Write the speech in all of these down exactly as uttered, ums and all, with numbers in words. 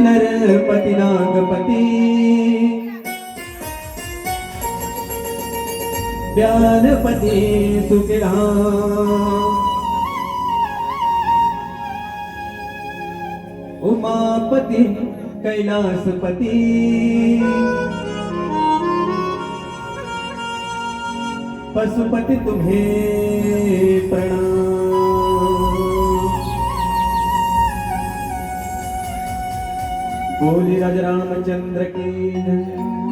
नरपति नागपति ब्यानपति सुखिराम उमापति कैलासपति पशुपति तुम्हें प्रणाम। बोले राजा रामचंद्र की जय,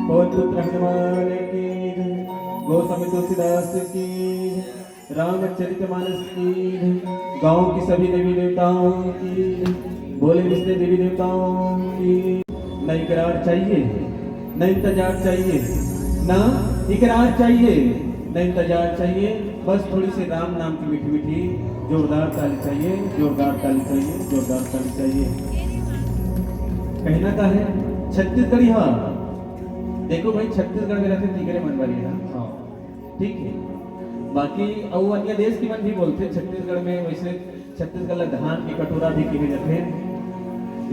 पवन पुत्र हनुमान की जय, गोस्वामी तुलसीदास की जय, रामचरित मानस की जय, गांव की सभी देवी देवताओं की जय, बोले विष्णु देवी देवताओं की। न इकरार चाहिए, न इंतजार चाहिए, न इकरार चाहिए, न इंतजार चाहिए, बस थोड़ी सी राम नाम की मीठी मीठी जोरदार ताली चाहिए, जोरदार ताली चाहिए, जोरदार ताली चाहिए। कहना का है छत्तीसगढ़ी, हाँ। देखो भाई, छत्तीसगढ़ में रहते तीगरे मन वाली है, हाँ, ठीक है। बाकी अउ अन्य देश के मन भी बोलते, छत्तीसगढ़ में वैसे छत्तीसगढ़ ला धान के कटोरा भी कहे जाथे,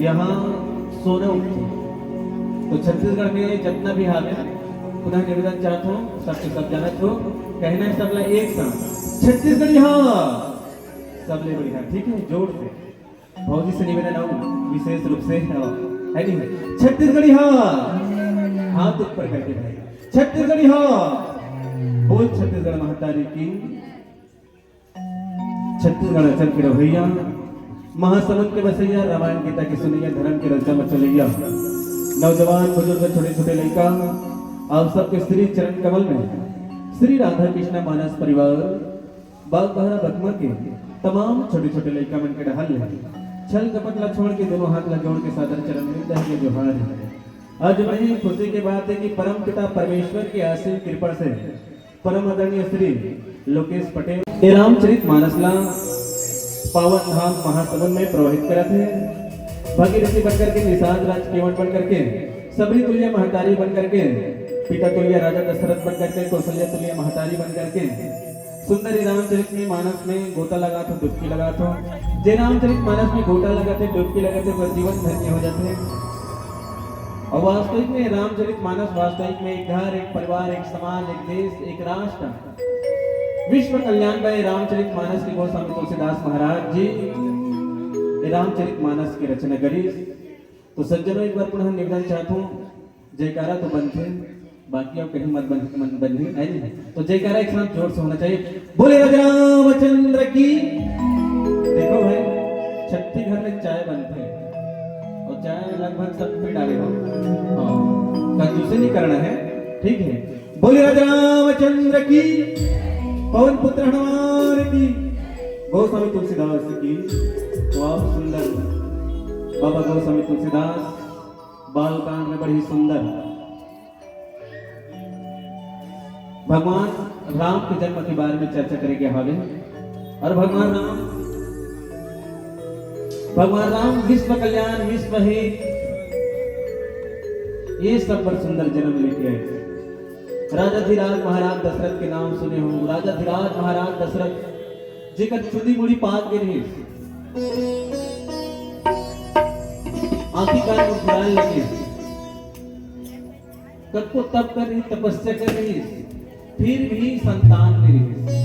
यहाँ सोना उगथे। तो छत्तीसगढ़ में जितना भी हावे, पुनः निवेदन चाहत हूँ, सबके सब जानत हो, कहना है सबला एक साथ, छत्तीसगढ़ी हाँ, सबले बढ़िया, ठीक है, जोर से। भौजी से निवेदन अउ विशेष रूप से, हाँ, है नहीं? छत्तीसगढ़ी हाँ, हाथ ऊपर करके भाई, छत्तीसगढ़ी हाँ, बोल छत्तीसगढ़ महतारी की। छत्तीसगढ़ अचल के रवैया, महासमुंद के बसैया, रामायण गीता के सुनैया, धर्म के रस्ता में चलैया, नौजवान बुजुर्ग छोटे छोटे लइका, आप सबके श्री चरण कमल में श्री राधा कृष्णा मानस परिवार बागबाहरा बकमा के तमाम छोटे छोटे लइका मन के डहार ले छल कपट ला छोड़ के दोनों हाथ ला जोड़ के सादर चरण में दहिया जोहार है। आज बड़ी खुशी के बात है कि परम पिता परमेश्वर की असीम कृपा से परम आदरणीय श्री लोकेश पटेल ए रामचरित मानस ला पावन धाम महासमुंद में प्रवाहित करत है। भागीरथी बन करके, निषाद राज केवट बन करके, सबरी तुल्य महतारी बन करके, पिता तुल्य राजा दशरथ बन करके, कौशल्या तुल्य महतारी बन करके, सुंदर रामचरित में मानस में गोता लगात हो, डुबकी लगात हो। जे रामचरित मानस में गोता लगाथे, डुबकी लगाथे, ओकर जीवन धन्य हो जाथे। और वास्तविक में रामचरित मानस वास्तविक में एक घर, एक परिवार, एक समाज, एक देश, एक राष्ट्र, विश्व कल्याण बर रामचरित मानस के गोस्वामी तुलसीदास महाराज जी ये रामचरित मानस की रचना करिस। तो सज्जनों, एक बार पुनः निवेदन चाहत हूँ, जयकारा तो बनथे, बाकी अब कहीं मत बन, मन बन ही, है नहीं? तो जयकारा एक साथ जोर से होना चाहिए। बोले राजा रामचंद्र की। देखो भाई, छत्तीसगढ़ में चाय बनथे और चाय लगभग सब पे डाले हो। हाँ, कंजूसी नहीं करना है, ठीक है? बोले राजा रामचंद्र की, पवन पुत्र हनुमान की, गोस्वामी तुलसीदास की। बहुत सुंदर बाबा गोस्वामी तुलसीदास बालकांड में बड़ी सुंदर भगवान राम के जन्म के बारे में चर्चा करे के हावे। और भगवान राम, भगवान राम विश्व कल्याण, विश्व हित, ये सब पर सुंदर जन्म लेके आए। राजाधिराज महाराज दशरथ के नाम सुने हो, राजाधिराज महाराज दशरथ जेकर चुंदी मुड़ी पाक गे रहिस, आंखी कान मुड़ फुलाए लगे, कतको तप कर रहिस, तपस्या कर रहिस, फिर भी संतान नहीं रहिस।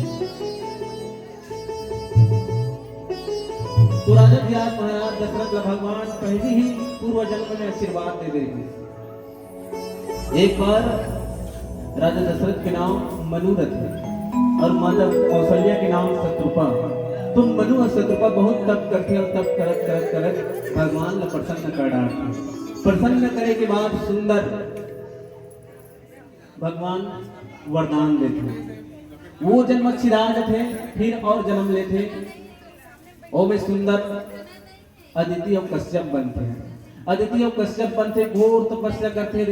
तो राजाधिराज महाराज दशरथ ला भगवान पहली ही पूर्व जन्म में आशीर्वाद दे दे रहिस। एक बार राजा दशरथ के नाम मनु रथे और माता कौशल्या के नाम शतरूपा। तो मनु और शतरूपा बहुत तप करथे और तप करत करत करत भगवान ला प्रसन्न कर डारथे। प्रसन्न करे के बाद सुंदर भगवान वरदान देथे, वो जन्म छिदा जथे, फिर और जन्म लेथे। ओमे सुंदर अदिति अउ कश्यप बनथे। अदिति अउ कश्यप बनथे, घोर तपस्या करथे।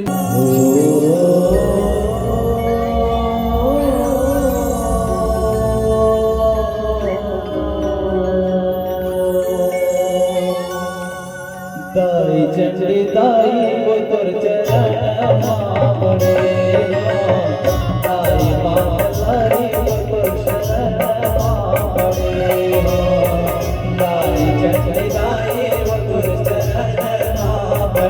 दाई चंडी दाई वो तोर चरण मा पड़े हो, दाई बाबा दाई वो तोर चरण मा पड़े हो, दाई चंडी दाई वो तोर चरण मा